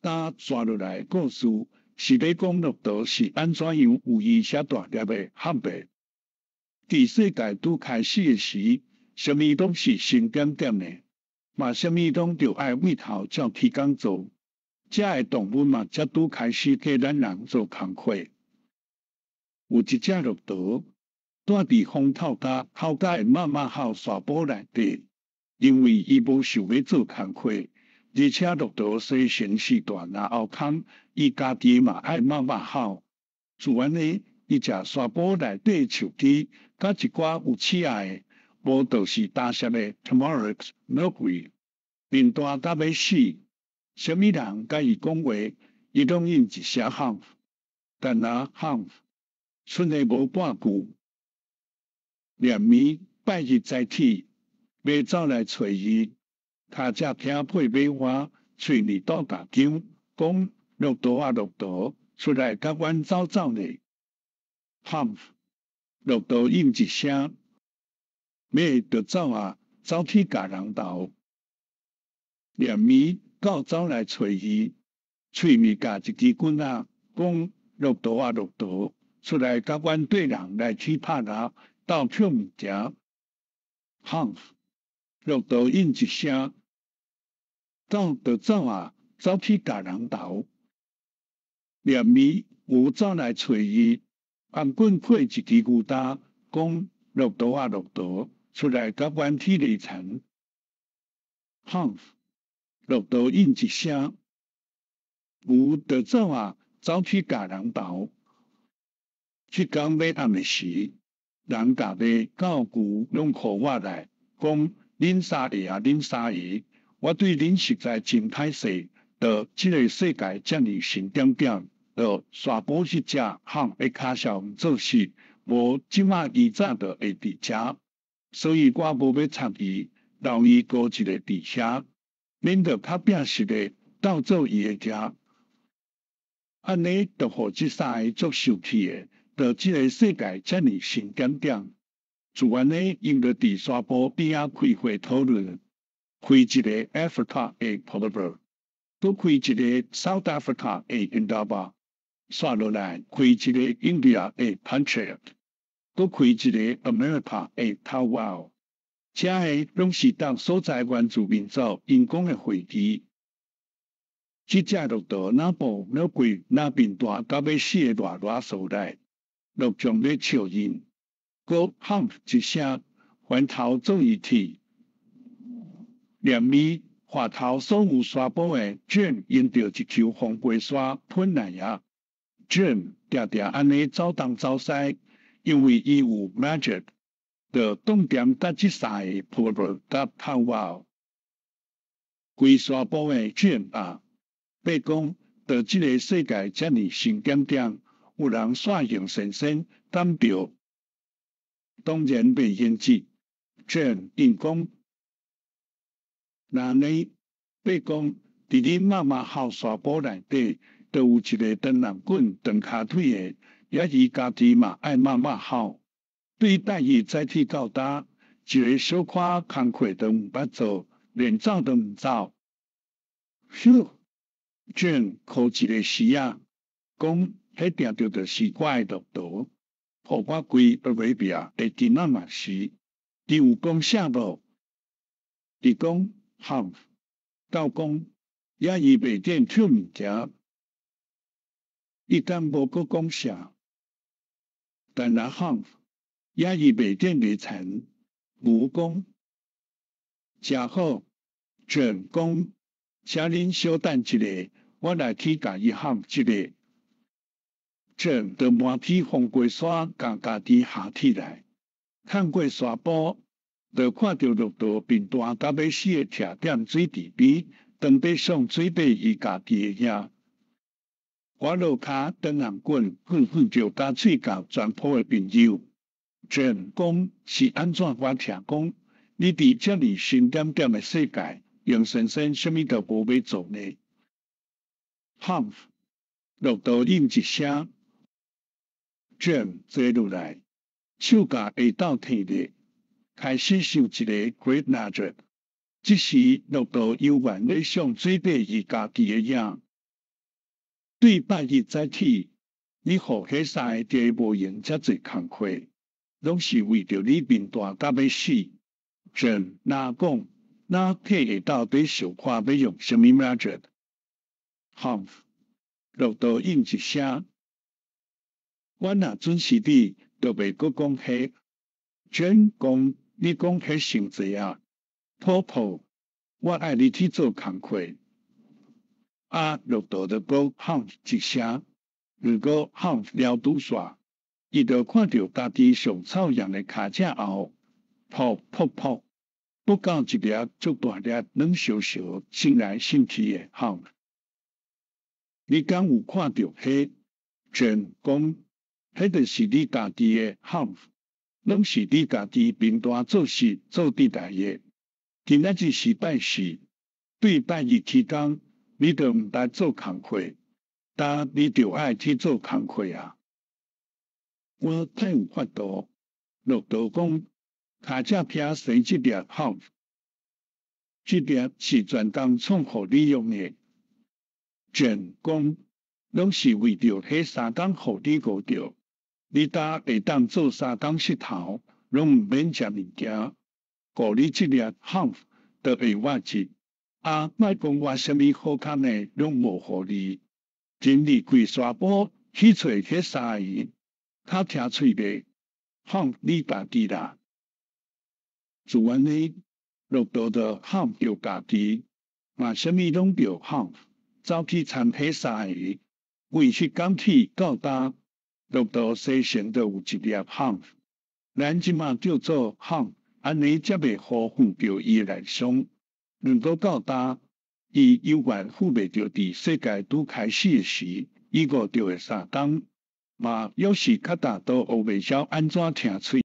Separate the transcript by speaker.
Speaker 1: 今紲落來的故事是欲講駱駝是按怎樣有伊遮大粒的 hump 的。佇世界拄開始的時，啥物攏是神點點的，嘛啥物攏著愛對頭照天工做。遮的動物嘛才拄開始替咱人做工課。有一隻駱駝，蹛佇風透甲吼甲會媽媽吼沙埔內底，因為伊無想欲做工課，而且駱駝生成是大林後空，伊家己嘛愛媽媽吼。自按呢，伊食沙埔內底樹枝，佮一寡有刺仔的，無就是焦澀的 Tamarisk milkweed，面大甲欲死。啥物人共伊講話，伊攏應一聲 humph，但若 humph 賰的無半句。連暝拜日早起，馬走來揣伊，跤跡聽配馬歡，喙裡倒咬姜，講駱駝啊駱駝，出來佮阮走走咧。Humph，駱駝應一聲，馬就走啊，走去咬人頭。連暝狗走來揣伊，喙裡咬一支棍仔，講駱駝啊駱駝，出來佮阮綴人來去拍獵，鬥抾物件。Humph，駱駝應一聲，狗就走啊，走去咬人頭。連暝牛走來揣伊，頷頸配一支牛刀，講駱駝啊駱駝，出來佮阮去獵蠶。Humph，駱駝應一聲，牛就走啊，走去咬人頭。這工欲暗的時，人共馬狗牛攏呼我來，講恁三個啊，恁三個，我對恁實在真歹勢，就這个世界遮爾神點點，就沙埔彼隻 hump 的跤數毋做事，無這馬伊早就會佇遮，所以我無欲插伊，留伊孤一个佇遐，免得較摒實的鬥做伊的行。按呢，就予這三个足受氣的，就這个世界遮爾神點點。自按呢，𪜶就佇沙埔邊仔開會討論，開一个 Africa 的 Palaver，閣開一个 South Africa 的 Indaba，紲落來開一個 India 的 Panchayat，閣開一个 America 的 Powwow。遮个攏是逐所在原住民族𪜶講的會議。這隻駱駝若步若跪若面大甲欲死的熱熱所在，陸將咧笑𪜶，閣 humph 一聲，翻頭做伊鐵。連暝外頭所有沙埔的 Jim 用著一球風過沙噴來啊，Jim 定定按呢走東走西，因為伊有 magic，就當點佮這三个 palaver 佮 powwow。規沙埔的 Jim 啊，欲講佇這个世界遮爾神點點，有人煞用神仙敢著，當然袂現實。Jim 應講，若呢，欲講佇恁媽媽後沙埔內底，就有一个長頷頸長跤腿的，也伊家己嘛愛媽媽吼。對拜日早起到今，一个小可工課都毋捌做，連走都毋走。咻，Jim 敲一个匙仔，講彼定著就是我的駱駝，予我規 Arabia 的囡仔嘛是。伊有講啥無？伊講 humph，狗講，也伊袂見抾物件，伊敢無閣講啥？但若 humph，也伊袂見獵蠶，牛講，誠好，Jim 講，請恁小等一下，我來去共伊 hump 一下。Jim 就搬起風過沙，共家己合起來，崁過沙埔，就看著駱駝面大甲欲死的徛踮水池邊，當欲上水底伊家己的影。我落跤長頷頸，哼哼著佮喙咬全埔的朋友。Jim 講是按怎？我聽講，你佇遮爾神點點的世界，用神仙啥物都無欲做呢？Humph，駱駝應一聲，Jim 坐落來，手共下斗提咧，開始想一个 great magic。這時駱駝猶原咧想水底伊家己的影。對拜一早起，你予彼三个佇無閒遮濟工課，攏是為著你面大甲欲死。Jane 若講，哪體會到底想看欲用啥物 magic？Humph，駱駝應一聲。我若準是你，就袂閣講彼。Jane 講，你講彼傷濟啊？妥妥，我愛你去做工課。啊，駱駝就閣 humph 一聲。如果 humph 了拄煞，伊就看著家己上臭樣的跤脊後，噗噗噗，不到一粒足大粒、軟燒燒、伸來伸去的 hump。你敢有看著彼？Jane 講，彼就是你家己的 humph，攏是你家己面大做事做得來的。今仔日是拜四，對拜日起工，你就毋值做工課，但你著愛去做工課啊！我太有法度。駱駝講，跤脊遐生這粒 hump，這粒是專工創予你用的。Jane 講，攏是為著彼三工予你餓著，你今會當做三工穡頭，攏毋免食物件。顧你這粒 hump 就會活一，啊，莫講我啥物好康的攏無予你。今日規沙埔去揣彼三个，較聽喙袂？Hump 你家己啦。自按呢，駱駝就 hump 著家己，嘛啥物攏著 hump，走去參彼三个。為彼工起到今，駱駝生成就有一粒 hump。咱這馬叫做 hump，按呢才袂辜負著伊的內傷。毋過到今，伊猶原赴袂著佇世界拄開始的時，伊餓著的三工，嘛猶是較大都學袂曉按怎聽喙。